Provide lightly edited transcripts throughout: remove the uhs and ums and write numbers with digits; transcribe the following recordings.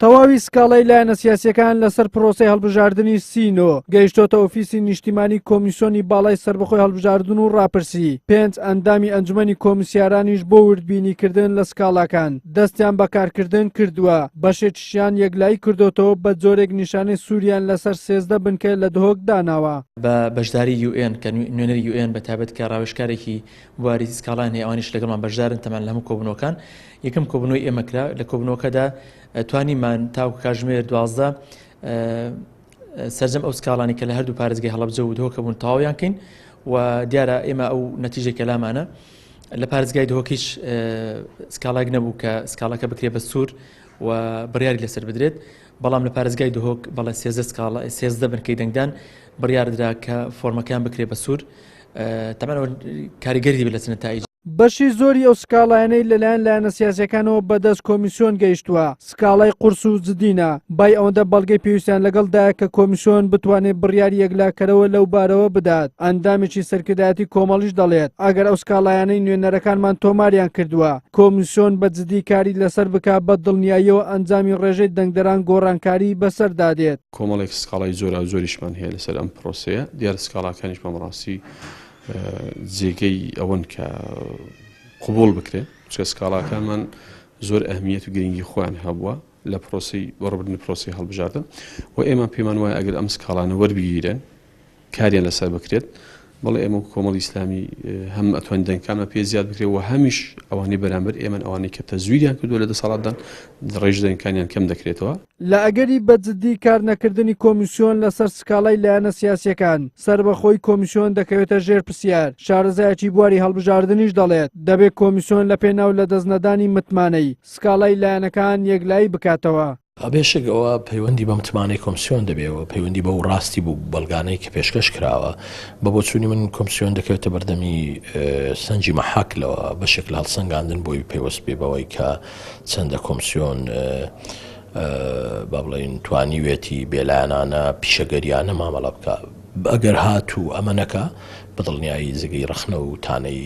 تەواوی سکاڵای لایەنە سیاسییەکان لەسەر پرۆسەی هەڵبژاردنی سینۆ گەیشتۆتە ئۆفیسی نیشتیمانی کۆمیسیۆنی باڵای سەربەخۆی هەڵبژاردن و ڕاپرسی، پێنج ئەندامی ئەنجومەنی کۆمیسیارانیش بۆ وردبینیکردن لە سکاڵاکان دەستیان بە کارکردن کردووە، بەشێکیشیان یەکلایی کردۆتەوە بە جۆرێک نیشانەی سووریان لەسەر 13 بنکە لە دهۆک داناوە. بە بەشداری یو ئێن کە نوێنەری یو ئێن بە تایبەت کە ڕاوێژکارێکی بواری سکاڵایان هەیە ئەوانیش لەگەڵمان بەشدارن تەمان لە هەموو کۆبوونەوەکان یەکەم کۆبوونەوەی ئێمە کرا لە کۆبوونەوەکەدا توانیمان تاوەکو کاژمێر 12 سەرجەم ئەو سکاڵانی کە لە هەردوو پارێزگای هەڵەبجە و دهۆکە بوون تەواویان کەین و دیارە ئێمە ئەو نەتیجەی کەلامانە لە پارێزگای دهۆک هیچ سکاڵایەک نەبوو کە سکاڵەکە بکرێ بە سوور و بڕیاری لەسەر بدرێت بەڵام لە پارێزگای دهۆک بەڵێ سێزدە سکاڵا سێزدە بنکەی دەنگدان بڕیاردرا کە فۆرمەکەیان بکرێ بە سوور تەمان کاریگەری دەبێت لەسەر نەتائیج. بەشی زۆری ئەو سکاڵایانەی لەلایەن لایەنە سیاسیەکانەوە بەدەست کۆمیسیۆن گەیشتووە، سکاڵای قورس و جدینە، بای ئەوەندە بەڵگەی پێویستیان لەگەڵدایە کە کۆمیسیۆن بتوانێت بڕیاری یەکلاکەرەوە لەو بارەوە بدات، ئەندامێکی سەرکردایەتی کۆمەڵیش دەڵێت، ئەگەر ئەو سکاڵایانەی نوێنەرەکانمان تۆماریان کردووە، کۆمیسیۆن بە جدی کاری لەسەر بکا بە دڵنیاییەوە ئەنجامی ڕێژەی دەنگدەران گۆڕانکاریی بەسەردا دێت. کۆمەڵێک سکاڵای جۆراوجۆریشمان هەیە لەسەر ئەم پرۆسەیە، دیارە سکاڵاکانیشمان بەڕاستی جێگەی ئەوەن کە قبوڵ بکرێن، چونکە سکاڵاکانمان زۆر ئەهمیەت و گرنگی خۆیان هەبووە لە پرۆسەی بەڕێوەبردنی پرۆسەی هەڵبژاردن و ئێمە پێمان وایە ئەگەر ئەم سکاڵانە وەربگیرێن کاریان لەسەر بکرێت بەڵێ ئێمە وەکو کۆمەڵی ئیسلامی هەم ئەتوانین دەنگەکانمان پێ زیاد بکرێت و هەمیش ئەوانەی بەرامبەر ئێمەن ئەوانەی کە تەزویریان کردووە لە دەسەڵاتدان ڕێژ دەنگەکانیان کەم دەکرێتەوە. لە ئەگەری بە جدی کار نەکردنی کۆمیسیۆن لەسەر سکاڵای لایەنە سیاسیەکان، سەربەخۆی کۆمیسیۆن دەکەوێتە ژێر پرسیار، شارەزایەکی بواری هەڵبژاردنیش دەڵێت، دەبێت کۆمیسیۆن لەپێناو لەدەستنەدانی متمانەی، سکاڵای لایەنەکان یەکلایی بکاتەوە. بێشک ئەوە پەیوەندی بە متمانەی کۆمسیۆن دەبێ و پەیوەندی بەو ڕاستی بوو بەڵگانەی کە پێشکەش کراوە. بە بۆچوونی من کۆمسیۆن دەکەوێتە بەردەمی سەنجی مەحاک لەوە بەشێک لە هەڵسەنگاندن بۆی پەیوەست بێ بەوەی کە چەندە کۆمسیۆن با بڵێین توانیوێتی بێلایەنانە پیشەگەریانە مامەڵە بکا. ئەگەر هاتوو ئەمە نەکا بە دڵنیایی جێگەی ڕەخنە و تانەی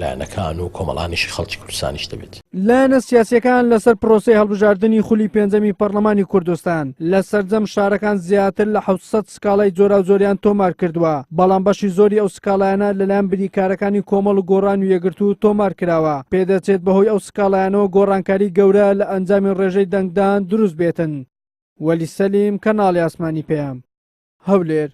لایەنەکان و کۆمەڵانیشی خەڵکی کوردستانیش دەبێت. لایەنە سیاسییەکان لەسەر پرۆسەی هەڵبژاردنی خولی پێنجەمی پەڕلەمانی کوردستان لە سەرجەم شارەکان زیاتر لە 700 سکاڵای جۆراوجۆریان تۆمار کردووە، بەڵام بەشی زۆری ئەو سکاڵایانە لەلایەن بریکارەکانی کۆمەڵ و گۆڕان و یەکگرتوو تۆمار کراوە، پێدەچێت بەهۆی ئەو سکاڵایانەوە گۆڕانکاری گەورە لە ئەنجامی ڕێژەی دەنگدان دروست بێتن. وەلی سەلیم، کەناڵی ئاسمانی پەیام، هەولێر.